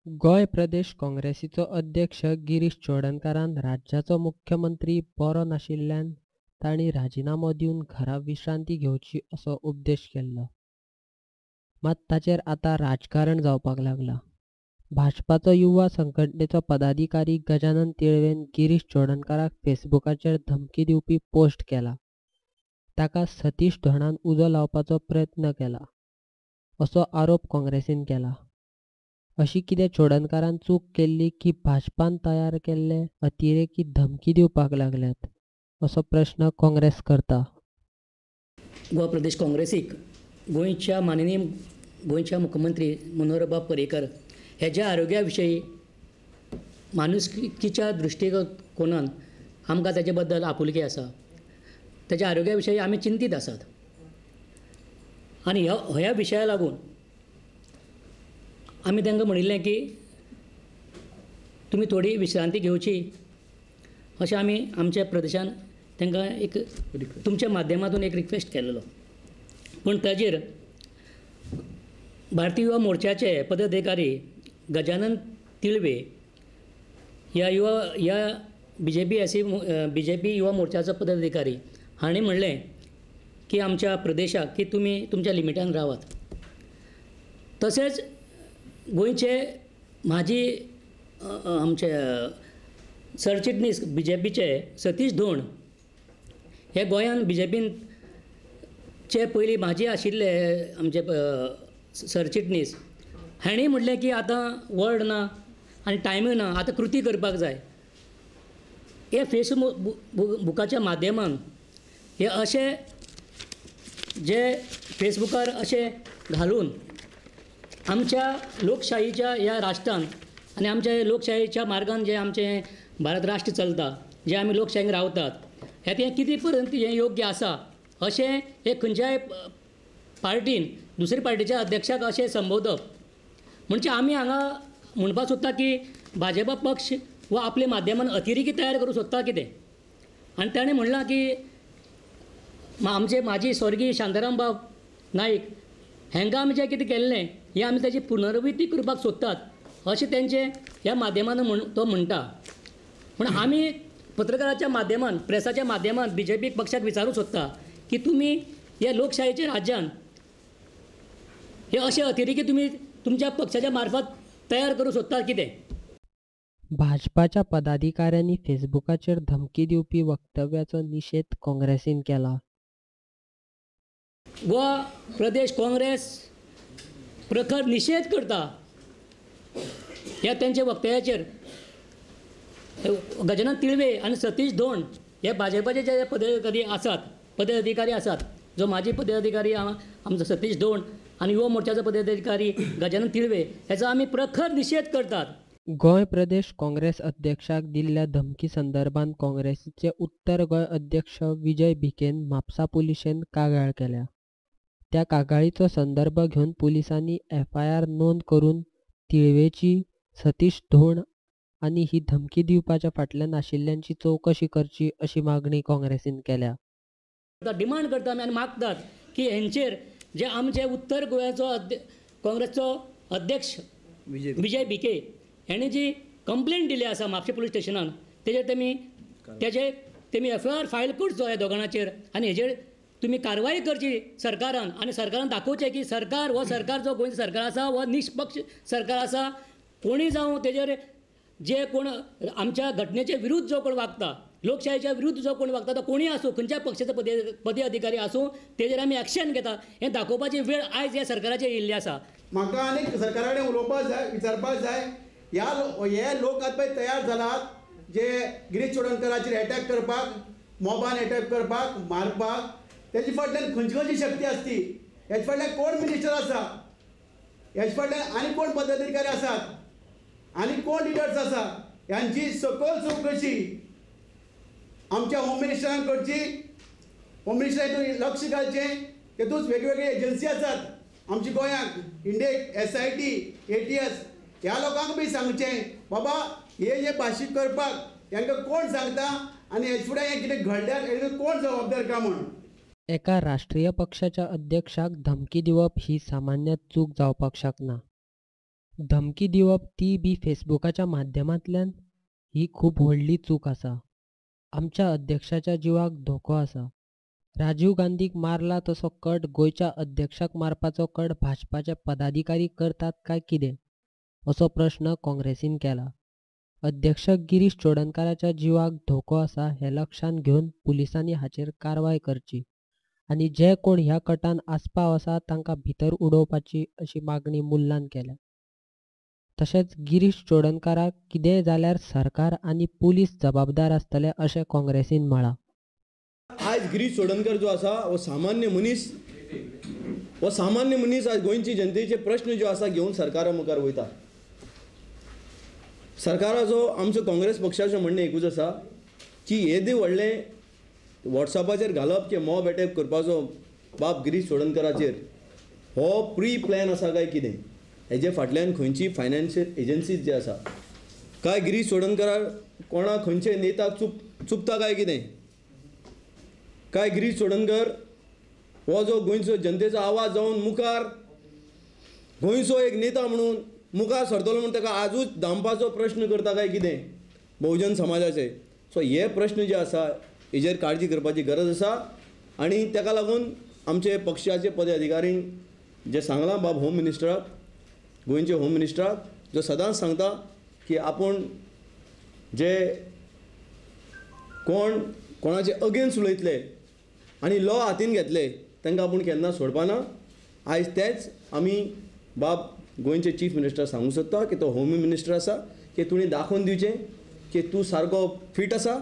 गोंय प्रदेश काँग्रेसीचो अध्यक्ष गिरीश चोडणकारान राज्याचो मुख्यमंत्री बरो नाशिल्ल्यान तांणी राजिनामो दिवन घरा विश्रांती घेवची असो उपदेश केल्लो. मात ताचेर आतां राजकारण जावपाक लागलां. भाजपाचो युवा संघटनेचो पदाधिकारी गजानन तिळवेन गिरीश चोडणकाराक फेसबुकाचेर धमकी दिवपी पोस्ट केला. ताका सतीश धोंडान उजो लावपाचो प्रयत्न केला असो आरोप काँग्रेसीन केला. अशी कितें चोडणकारान चूक केल्ली की भाजपान तयार केल्ले अतिरेकी धमकी दिवपाक लागल्यात असो प्रश्न काँग्रेस करता. गोवा प्रदेश काँग्रेसीक गोंयच्या माननीय गोंयच्या मुख्यमंत्री मनोहरबाब पर्रीकर हेज्या आरोग्या विशयी माणुसकीच्या दृश्टीकोनान आमकां ताचे बद्दल आपुलकी आसा. ताच्या आरोग्या विशयी आमी चिंतीत आसात आनी ह्या विशया लागून आमी तांकां म्हणिल्लें की तुमी थोडी विश्रांती घेवची अशें आमी आमच्या प्रदेशान तांकां एक तुमच्या माध्यमांतून एक रिक्वेस्ट केलेलो. पूण ताजेर भारतीय युवा मोर्चाचे पदाधिकारी गजानन तिळवे ह्या ह्या बीजेपी युवा मोर्चाचो पदाधिकारी हांणी म्हणलें की आमच्या प्रदेशाक की तुमी तुमच्या लिमिटान रावात. तशेंच गोंयचे म्हाजी आमचे सरचिटणीस बीजेपीचे सतीश धोंड हे गोंयान बीजेपीन चे पयलीं म्हाजी आशिल्ले आमचे सरचिटणीस हांणी म्हणलें की आतां वर्ड ना आनी टायमूय ना, आतां कृती करपाक जाय. हे फेसबुकाच्या माध्यमान हे अशे जे फेसबुकार अशे घालून आमच्या लोकशाहीच्या ह्या राष्ट्रान आनी आमच्या लोकशाहीच्या मार्गान जे आमचें भारत राष्ट्र चलता, जे आमी लोकशाहीन रावतात, हें तें कितें पर्यंत हें योग्य आसा अशें हे खंयच्याय पार्टीन दुसरे पार्टीच्या अध्यक्षाक अशें संबोधप म्हणजे आमी हांगा म्हणपाक सोदता की भाजपा पक्ष वा आपल्या माध्यमान अतिरेकी तयार करूंक सोदता कितें. आनी ताणें म्हणलां की आमचे म्हाजी स्वर्गीय शांताराम बाब नाईक हांकां आमी जें कितें केल्लें हें आमी ताची पुनरावृत्ती करपाक सोदतात अशें तेंचें ह्या माध्यमान तो म्हणटा. पूण आमी पत्रकाराच्या माध्यमान, प्रेसाच्या माध्यमान बीजेपी पक्षाक विचारूंक सोदता की तुमी ह्या लोकशाहीच्या राज्यान हे अशे अतिरेकी तुमी तुमच्या पक्षाच्या मार्फत तयार करूंक सोदतात कितें. भाजपाच्या पदाधिकाऱ्यांनी फेसबुकाचेर धमकी दिवपी वक्तव्याचो निशेध काँग्रेसीन केला. गोवा प्रदेश काँग्रेस प्रखर निशेध करता ह्या तेंच्या वक्तव्याचेर. गजानन तिळवे आनी सतीश धोंड हे भाजपाचे जे पदाधिकारी आसात, जो माजी पदाधिकारी आमचो सतीश धोंड आनी युवा मोर्चाचो पदाधिकारी गजानन तिळवे हेचो आमी प्रखर निशेध करतात. गोंय प्रदेश काँग्रेस अध्यक्षाक दिल्ल्या धमकी संदर्भात काँग्रेसीचे उत्तर गोंय अध्यक्ष विजय भिकेन म्हापसा पुलिशेंत कागाळ केल्या. त्या कागाळीचो संदर्भ घेवन पुलिसांनी एफआयआर नोंद करून तिळवेची, सतीश धोंड आनी ही धमकी दिवपाच्या फाटल्यान आशिल्ल्यांची चवकशी करची अशी मागणी काँग्रेसीन केल्या. डिमांड करता आमी आनी मागतात की हेंचेर जे आमचे उत्तर गोंयाचो काँग्रेसचो अध्यक्ष विजय भिके हेणें जी कंप्लेन दिली आसा म्हापशें पुलीस स्टेशनान तेजेर तेमी एफआयआर फायल करचो ह्या दोगांचेर आनी हेजेर तुमी कारवाय करची सरकारान आनी सरकारान दाखोवचें की सरकार हो सरकार जो गोंयचो सरकार आसा हो निष्पक्ष सरकार आसा. कोणी जावं तेजेर जे कोण आमच्या घटनेचे विरुद्ध जो कोण वागता, लोकशाहीच्या विरुद्ध जो कोण वागता तो कोणीय आसूं, खंयच्या पक्षाचो पदाधिकारी आसूं, तेजेर आमी एक्शन घेता हें दाखोवपाची वेळ आयज ह्या सरकाराचेर येयल्ली आसा. म्हाका आनीक सरकारा कडेन उलोवपाक जाय, विचारपाक जाय, ह्या हे लोक आतां पळय तयार जालात जे गिरीश चोडणकराचेर एटॅक करपाक, मोबान एटॅक करपाक, मारपाक, तेजे फाटल्यान खंयची खंयची शक्ती आसती, हेजे फाटल्यान कोण मिनिस्टर आसा, हेजे फाटल्यान आनी कोण पदाधिकारी आसात आनी कोण लिडर्स आसा, ह्यांची सकयल चवकशी आमच्या होम मिनिस्टरान करची. होम मिनिस्टरान हितून लक्ष घालचें. तेतूच वेगवेगळे एजन्सी आसात आमच्या गोंयांत, इंडियेक SIT, ATS, ह्या लोकांक बी सांगचें बाबा हे जे भाशीक करपाक हेंकां कोण सांगता आनी हेजे फुडें हें कितें घडल्यार हेका कोण जबाबदार काय म्हूण. एका राष्ट्रीय पक्षाच्या अध्यक्षाक धमकी दिवप ही सामान्य चूक जावपाक शकना. धमकी दिवप ती बी फेसबुकाच्या माध्यमांतल्यान ही खूब व्हडली चूक आसा. आमच्या अध्यक्षाच्या जिवाक धोको आसा. राजीव गांधीक मारला तसो कट गोंयच्या अध्यक्षाक मारपाचो कट भाजपाचे पदाधिकारी करतात काय कितें, असो प्रस्न काँग्रेसीन केला. अध्यक्ष गिरीश चोडणकाराच्या जिवाक धोको आसा हें लक्षांत घेवन पुलिसांनी हाचेर कारवाय करची आनी जे कोण ह्या कटान आस्पाव आसा तांकां भितर उडोवपाची अशी मागणी मुल्लान केल्या. तशेंच गिरीश चोडणकाराक कितेंय जाल्यार सरकार आनी पुलीस जबाबदार आसतले अशें काँग्रेसीन म्हळां. आयज गिरीश चोडणकर जो आसा हो सामान्य मनीस, हो सामान्य मनीस आज गोंयची जनतेचे प्रश्न ज्यो आसा घेवन सरकारा मुखार वयता. सरकाराचो आमचो काँग्रेस पक्षाचें म्हणणें एकूच आसा की येदें व्हडलें वॉट्सॅपाचेर घालप की मॉब एटॅक करपाचो बाब गिरीश चोडणकराचेर हो प्री प्लॅन आसा काय कितें, हेजे फाटल्यान खंयची फायनान्शियल एजन्सीज जे आसा, काय गिरीश चोडणकराक कोणा खंयचे नेताक चुकता काय कितें, काय गिरीश चोडणकर हो जो गोंयचो जनतेचो आवाज जावन मुखार गोंयचो एक नेता म्हणून मुखार सरतलो म्हणून ताका आजूच दामपाचो प्रश्न करता काय कितें बहुजन समाजाचे. सो हे प्रश्न जे आसा हेजेर काळजी करपाची गरज आसा आनी ताका लागून आमचे पक्षाचे पदाधिकारींक जे सांगलां बाब होम मिनिस्टराक, गोंयचे होम मिनिस्टराक, जो सदांच सांगता की आपूण जे कोण कोणाचे अगेन्स्ट उलयतले आनी लॉ हातीन घेतले तांकां आपूण केन्ना सोडपाना. आयज तेच आमी बाब गोंयचे चीफ मिनिस्टर सांगूंक सोदता की तो होम मिनिस्टर आसा की तुवें दाखोवन दिवचें की तूं सारको फिट आसा.